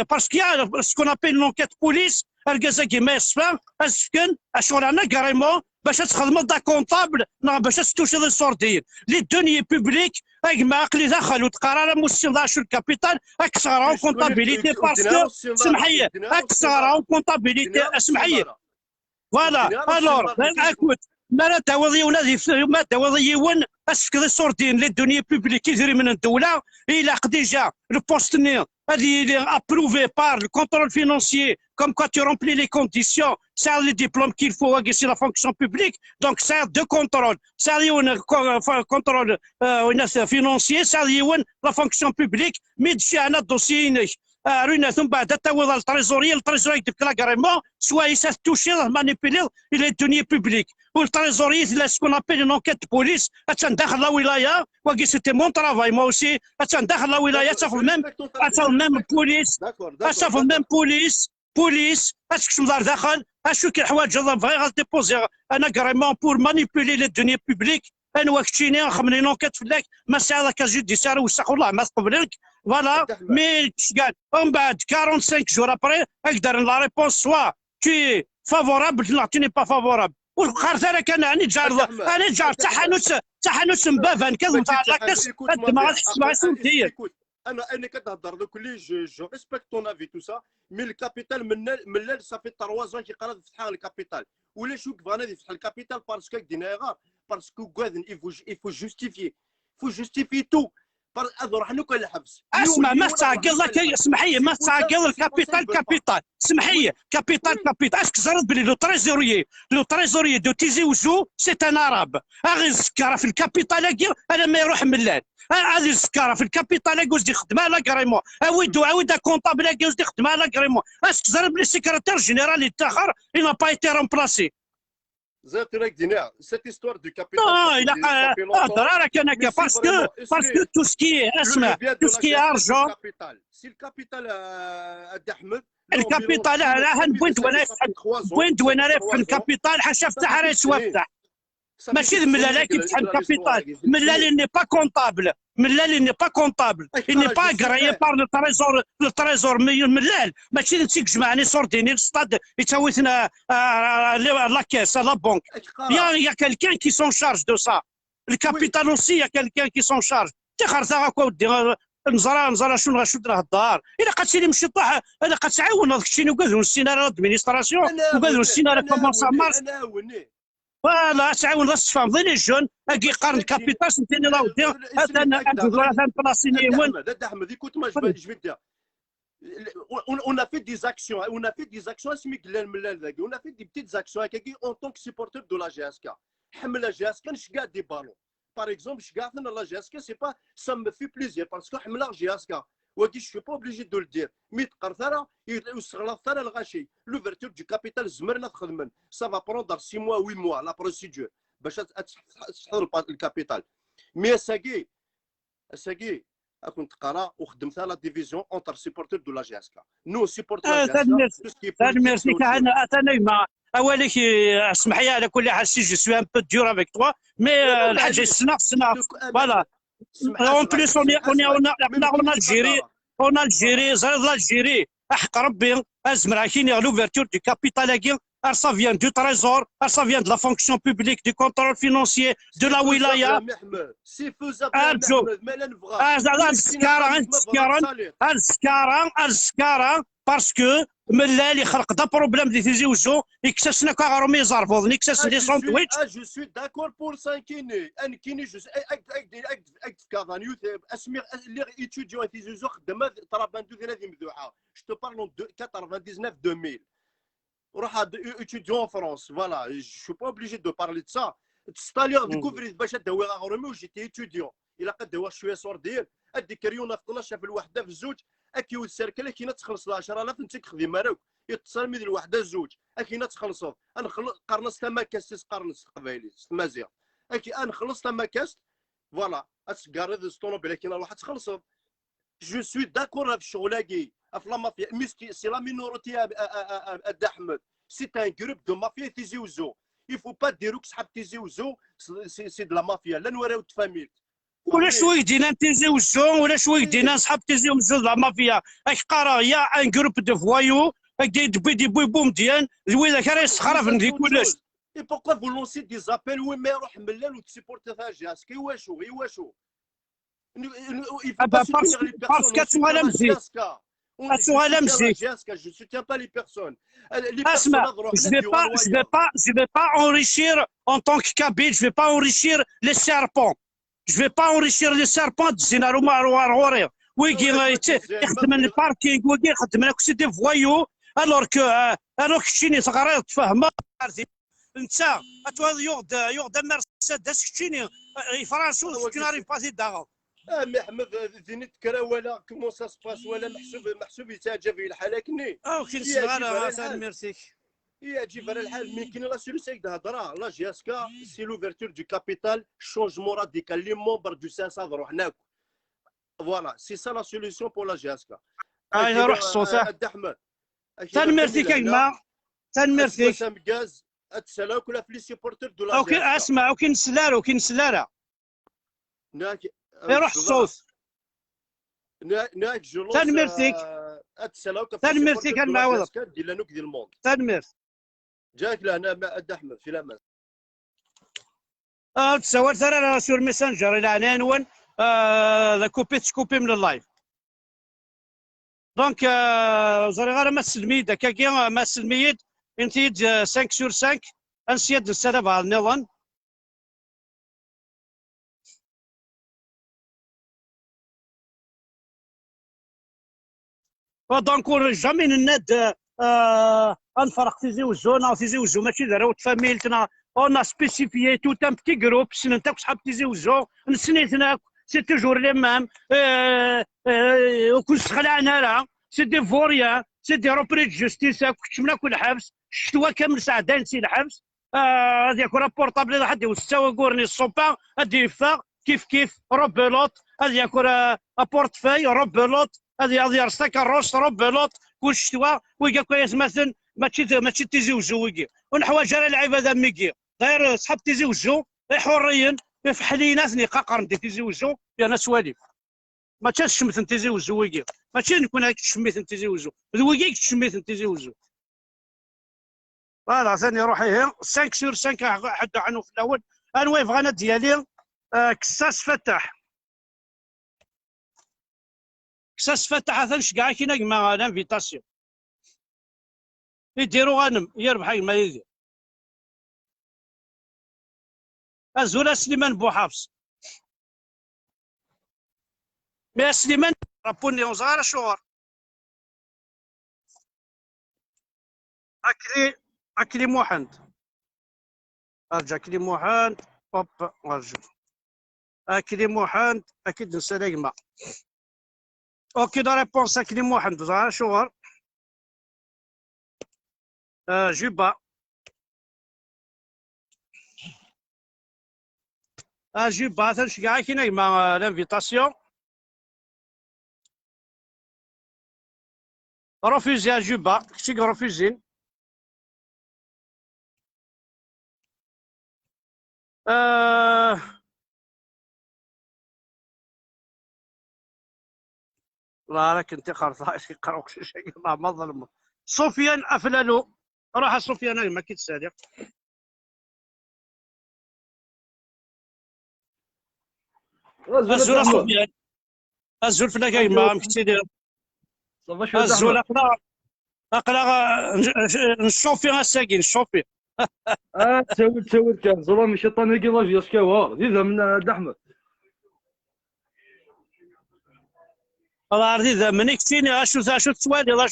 parce que ce qu'on appelle l'enquête police اركازاكي ما يصفى اسفكن اشغل un agrément باش تخدم دا comptable باش تستوشي السوردين les deniers publics ما عقلي دخل وتقرا موسي شو ال capital اكثر en comptabilité parce que سمحي اكثر en comptabilité اسمحي. Voilà, alors écoute ما لا تعوضي ولا ما تعوضي يون اسك السوردين les deniers publics يجري من الدوله الى déjà le poste ني هذه il est approuvé par le contrôle financier, comme quoi tu remplis les conditions, ça les diplômes qu'il faut, c'est la fonction publique. Donc ça deux contrôles, ça un contrôle financier, ça la fonction publique. Mais tu as un dossier روينا ثم بعد تعوض ال trésorier ال trésorier يكتب l'agrément soit يسا toucher manipuler les deniers publics وال trésorier la ce qu'on appelle une enquête police داخل la ولايه وكي c'était mon travail moi aussi داخل la ولايه تاخذ même تاخذ même police تاخذ même police police اسك مدار داخل اشو كي الحوايج بغي déposer un agrément pour manipuler les deniers publics انا وقتيني نخمني l'enquête فلاك ما ساعه casier judiciaire وسخ والله ما تقبلك. Voilà, mais ومن بعد 45 jours après اقدر la réponse, soit tu es favorable لا tu n'es pas favorable. وقارت انا كان يعني جار انا جار تاع حانوت مبافان كذا نتاع la caisse ما غاديش تسمع. انا كتهضر دوك لي je respecte ton avis, tout ça, mais ال capital من ça fait 3 ans كي قرا فتح ال capital ولا شو بغانا يفتح ال capital parce que دينا parce que غادي il faut justifier, faut justifier tout. روح نوك الحبس. اسمع ما تعقل لك اسمح لي ما تعقل ال capital capital اسمح لي capital capital est-ce que زرد بلي le trésorier de تيزي وزو c'est un Arabe اغي سكر في ال capital انا ما يروح ملال. هذه السكاره في ال capital كوز يخدمها l'agrément اويدو عاود comptable كوز يخدمها l'agrément est-ce que زرب le secrétaire général التاخر il n'a pas été remplacé. Cette histoire du capital. Non, il a parce que tout ce qui est tout ce qui est argent. Si le capital ال capital راه بوينت وانا بوينت وانا في ال capital حاشا فتح راه يسوى فتح ماشي ملال كيفتح ال capital ملال n'est pas comptable ملال n'est pas comptable n'est pas agréé par le trésor le trésor ملال ماشي نتيك جمعني صورديني الستاد يتاويتنا la caisse la banque y a quelqu'un qui s'en charge de ça ال capital aussi y a quelqu'un qui s'en charge تخرج هكا ودي نزرا نزرا شنو غشد راه الدار الا قد لي مشي طاح الا قد تعاون هذاك الشيء وكذا نسينا l'administration وكذا نسينا comment ça marche voilà تعاون غاس تفهم les jeunes اكي قارن capital سنتيني لا ودي هذا انا بلاصيني وين احمد écoute moi je vais dire on a fait des actions on a fait des actions on a fait des petites actions en tant que supporter de la JSK حمل la JSK نشكا des ballons par exemple شكا la JSK c'est pas ça me fait plaisir parce que حمل la JSK وكي je suis pas obligé de le dire mais تقرثرا وسغلط ثرا الغاشي l'ouverture du capital زمرنا تخدمن ça va prendre 6 mois 8 mois la procédure باش تحضر ال capital mais ساكي ساكي كنت قرا وخدمتها la division entre supporters de la JSK nous supporters merci انا انا اولك اسمح لي على كل حال si je suis un peu dur avec toi mais الحاجه السنه السنه voilà en plus on on Algérie en Algérie زرد l'Algérie احق ربي ازمر كاين l'ouverture du capital كي ça vient du trésor, ça vient de la fonction publique, du contrôle financier, de la wilaya. C'est faisable. السكارة parce que ملال يخلق دا problème دي تيزي وزو يكسسنا كاغرومي يزرفوض يكسس les sandwichs. je suis d'accord pour ça كيني ان كيني je اك كافانيو اسمي les étudiants تيزي وزو خدمه تراباندو ذي مذوعه je te parle 99 2000 روح étudiant en France voilà je suis pas obligé de parler de ça تستاليغ découvrir باش داوي غرومي و j'étais étudiant الا قد داوي شويه صور ديال ادي كريونه في 12 في الوحده في الزوج اكي والسركله كي تخلص 10000 انت تخدم ماروك يتصل ميد الوحده الزوج اكي تخلص انا قرنص تما كاس قرنص قبايلي مازيغ اكي انا خلص تما كاس voilà اتسكارد الطوموبيل كي نروح تخلص je suis d'accord في الشغل في la mafia mais c'est la minorité احمد c'est un groupe de mafia تيزي وزو il faut pas ديروك صحاب تيزي وزو c'est de la mafia لا نوراو تفاميل ولا شويه دينا تيزي وزو ولا شويه دينا صحاب تيزي وزو la mafia اك قرا y a un groupe de voyous اك دي دي بوي بوم ديان الويله كان يسخرف ندي كلش. et pourquoi vous lancez des appels وين ما يروح ملال وتسيبورتي فيها JSK واشو واشو parce que تسوى مزيان Je ne soutiens pas les personnes. Asma, je vais pas enrichir en tant que Kabyle, je vais pas enrichir les serpents. Je vais pas enrichir les serpents de Zinarou. Oui, يخدم ال parking ويجي يخدم لك c'est des voyous alors que كشيني تغريض تفهم انت يغد يغد مرسيدس كشيني فرنسا tu n'arrives pas تداغ. مي احمد ذيني تكرا ولا comment ça se passe ولا محسوب محسوب يتعجب في الحال كني او كي نسغال ميرسيك يعجب على الحال mais كاين la solution هضره la JSK c'est l'ouverture du capital changement radical les membres du CSA نروح ناكل voilà c'est ça la solution pour la JSK. هاي روح الصوت احمد تنميرتيك يما تنميرتيك غاز اتسالاو كلها في les supporters de la OK اسمع وكي نسلارو كي نسلارا يروح الصوت تنميرتيك تنميرتيك المعوض تنميرت جاك لهنا ما احمد في الامان. تصور ترى sur Messenger الى عنوان لا كوبي تكوبي من ال live donc زري غير ما سلميد كاكي ما سلميد انت 5 sur 5 انسيد السلام على النظام. donc jamais نناد نفرق تيزي وزو نا تيزي وزو ماشي دارو تفاميلتنا on a spécifié tout un petit groupe سننتا صحاب تيزي وزو نسنيتنا c'est toujours les mêmes. وكل خلعنا راه c'est des vauriens, c'est des repris de justice. كشمنا كل حبس الشتوى كامل سعدان سي الحبس. هذه يكون portable حد يوساو كورني الصوبا هذه يفا كيف كيف rebelote هذه يكون portefeuille rebelote هذه يرسا carrosse rebelote كل شتوى ويقا كويس مثلا ماشي تيزي وجو ويقي ونحواج على العباده ميكي غير صحاب تيزي وجو حريا في حلينات نقاقر تيزي وجو يا ناس والي ما تشمت تيزي وجو ويقي ماشي نكون هاك تشميت تيزي وجو الويقي تشميت تيزي وجو. voilà ثاني روحي 5 sur 5 حد عنه في الاول. انا بغانا ديالي كساس فتح كساس فتح هذا كاع كاين كما l'invitation يديروا غنم يربح ما يدير ازولا سليمان بوحافظ mais سليمان رابوني وصغار شهور اكلي محمد ارجع اكلي محمد hop ارجع اكلي محمد اكيد نسى ما aucune réponse اكلي محمد صغار شهور جوبا جوبا تنشكع كاين مع l'invitation refusée جوبا كتي refusée. لا راك انت خرطاش يقراوك شي شيء ما ظلم. سفيان افلالو روح سفيان ما كيتسالي. الزول سفيان الزول فلاك ما مكتي الزول اقرا اقرا نشوفي غاساكي نشوفي. تسول كان زرا مشي طاني لا جيسكا وا ذي من دحمد الله ذي من كتيني اشو تسوالي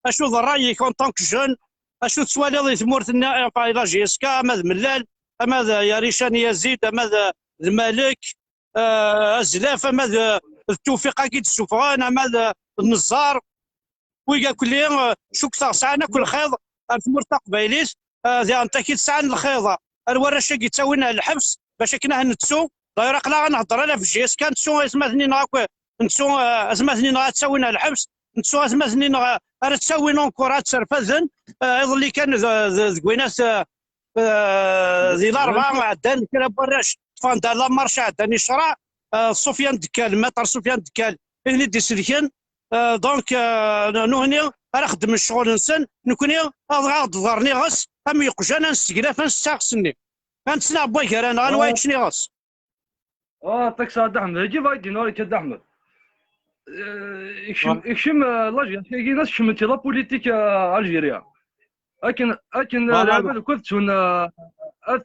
اشو ضرايك en tant que jeune اشو تسوالي ثمورتنا la JSK اما ملال اما يا ريشان يزيد اما الملك ازلاف اما التوفيق اكيد السفران اما النزار ويقا كل شو كثر ساعة كل خيض ثمورتا قبايليس ذي انت كي تسعى الخيضه الورشه كي تساوينا الحبس باش كنا نتسو داير قلا غنهضر انا في JSK نتسو اسمها غاك نتسو اسمها تساوينا الحبس نتسو اسمها راه تساوينا encore تسرفزن اللي كان ذكويناس ذي الاربعه عدان كلا براش طفان دار la marche عداني شرع سفيان دكال maître سفيان دكال اللي دي سلكن donc نوهني راه خدم الشغل نسن نكوني غاد ضرني غس ام يقجانا نسقلا فنستاقسني غنتسنى بوا كرانا غنوايد شني غس يعطيك الصحة احمد جيب هاي نوري كد احمد يكشم la JSK ناس شمتي la politique algérienne اكن العباد كل تون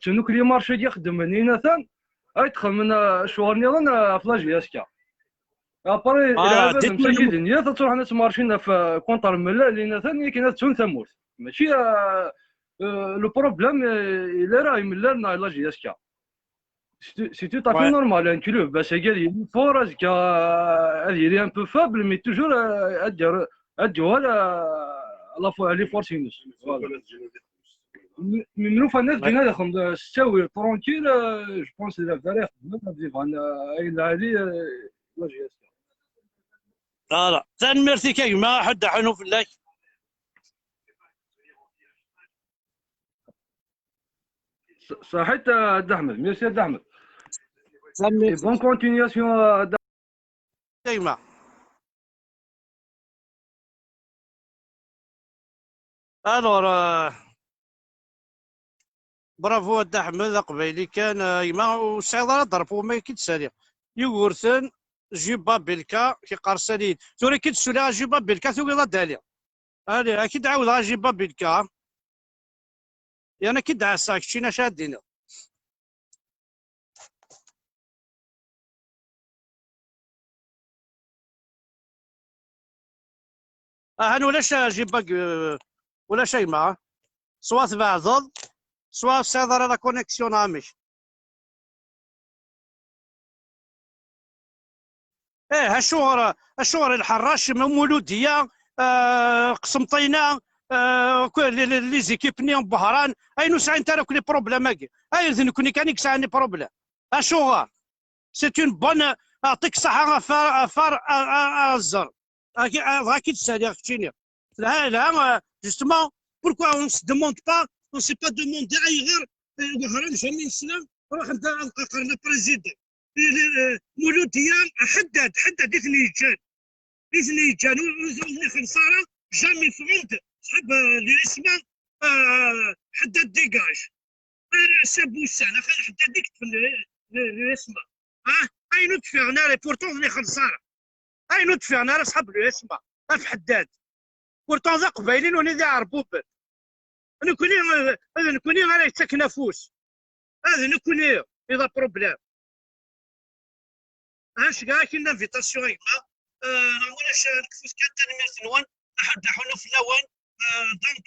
تون كل marche يخدم نينا ثان يدخل من شهور نظن في la JSK après العباد مساكين يا تروح ناس مارشين في contre ملا لينا ثان كاين تون ثمورت ماشي le problème الى راه ملا la JSK c'est tout à fait normal un club باش قال fort هذه un peu faible mais toujours ادير اديوها لا les forces من فانا جينا داخل ستاوي tranquille je pense الى فريق الى la JSK. لا ثان ميرسي كي ما حد حنو في الله. صحيت احمد ميرسي احمد bonne continuation ديما. alors bravo ود احمد قبيلي كان يما وسعيد راه ضرب وما كيتسالي يوغورثن جيبا بيلكا كي قرسالي توري كي تسولي جيبا بيلكا ثوغي دالي الي اكيد عاود جيبا بيلكا يعني كي دعساك شينا شادين هانو ولاش جيبا ولا شيء ما سوا تبعض سوا سيدر la connexion عامش. ايه الشغر الحراش مولوديه قسمطينه les équipes ني بهران اي نسعى ترى les problèmes اي نكوني كان يكسعني problème الشغر c'est une bonne اعطيك الصحه فار فار الزر غا كي تسالي كتشيني لا لا justement pourquoi on se demande pas, on s'est pas demandé اي غير وهران jamais سنه روح انت قرنا président مولوديه حدد حدد اثني جان اثني جان وثني خساره jamais فهمت صحاب l'USMA حدد dégage سابوسان حدد ديك l'USMA اه اي نتفعنا راه pourtant ثني خساره اي نتفعنا راه صحاب l'USMA في حداد pourtant ذا قبايلين وني ذا عربوب نكوني هذا نكوني غير يتكنفوس هذا نكوني اذا problème اش كاع كاين l'invitation يما ولاش نكفوس كان تنميرت نوان احد حنا في الاول donc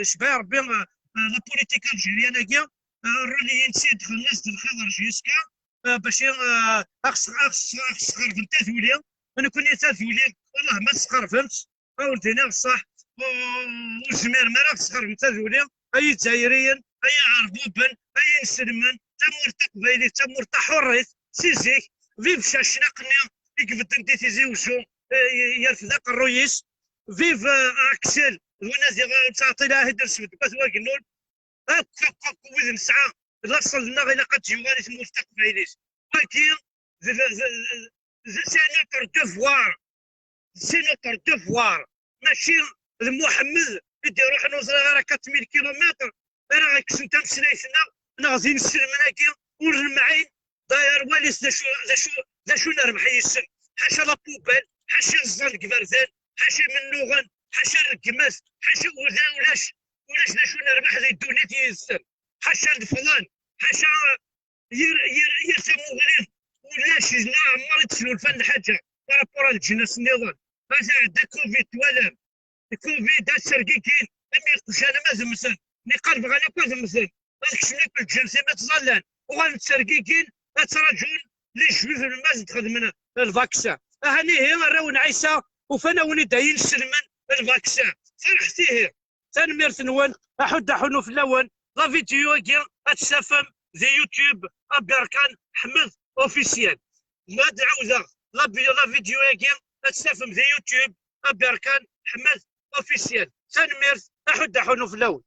شبه ربي la politique algérienne كاع الروليين تسيد الناس الخضر JSK باش اخص اخص اخص خرفن تاثولي انا كوني تاثولي والله ما تسخرفنت ولدينا صح وزمير ما راه تسخرفن تاثولي اي جزائريين اي عربوبن اي نسلمن تمور تقبايلي تمور تحريت سيزيك vive شاشناقني يكفد انت تيزي وشو يرفد الرويس vive اكسل ونازي تعطي لها هدر سبت باث واقنون هكا وذ نسعى لاصل لنا الى قد جوالي تمور تقبايليس ولكن c'est notre devoir, c'est notre devoir ماشي محمد يدي يروح نوصل غير 4000 كيلومتر راه غيكسن تمسلايتنا غادي نسلمنا كي ونرمعين داير واليس ذا شو ذا شو ذا شو نربح يسن حاشا la poubelle حاشا الزنق برزان حاشا منوغن حاشا الركماس حاشا ولاش ولاش ذا شو نربح ذي الدنيا يسن حاشا الفلان حاشا ير ير ير مغرب ولاش لا عمر تسلو الفن حاجه par rapport الجنس النظام هذا عندك كوفيد ولا كوفيد السرقيكين امي قشانه ما زمسن ني قلب غانا كو زمسن هذاك شنو الجنس ما تظلان وغنتسرقيكين اتراجون les juifs ما تخدم ال vaccin هاني هي راون عيسى وفانا ولي داين سلمان ال vaccin فرحتي تنميرت نون احد حنو في الاول la vidéo كي اتسافم ذي يوتيوب ابيركان حمد officiel ما تعاود la vidéo كي اتسافم ذي يوتيوب ابيركان حمد officiel تنميرت احد حنو في الاول.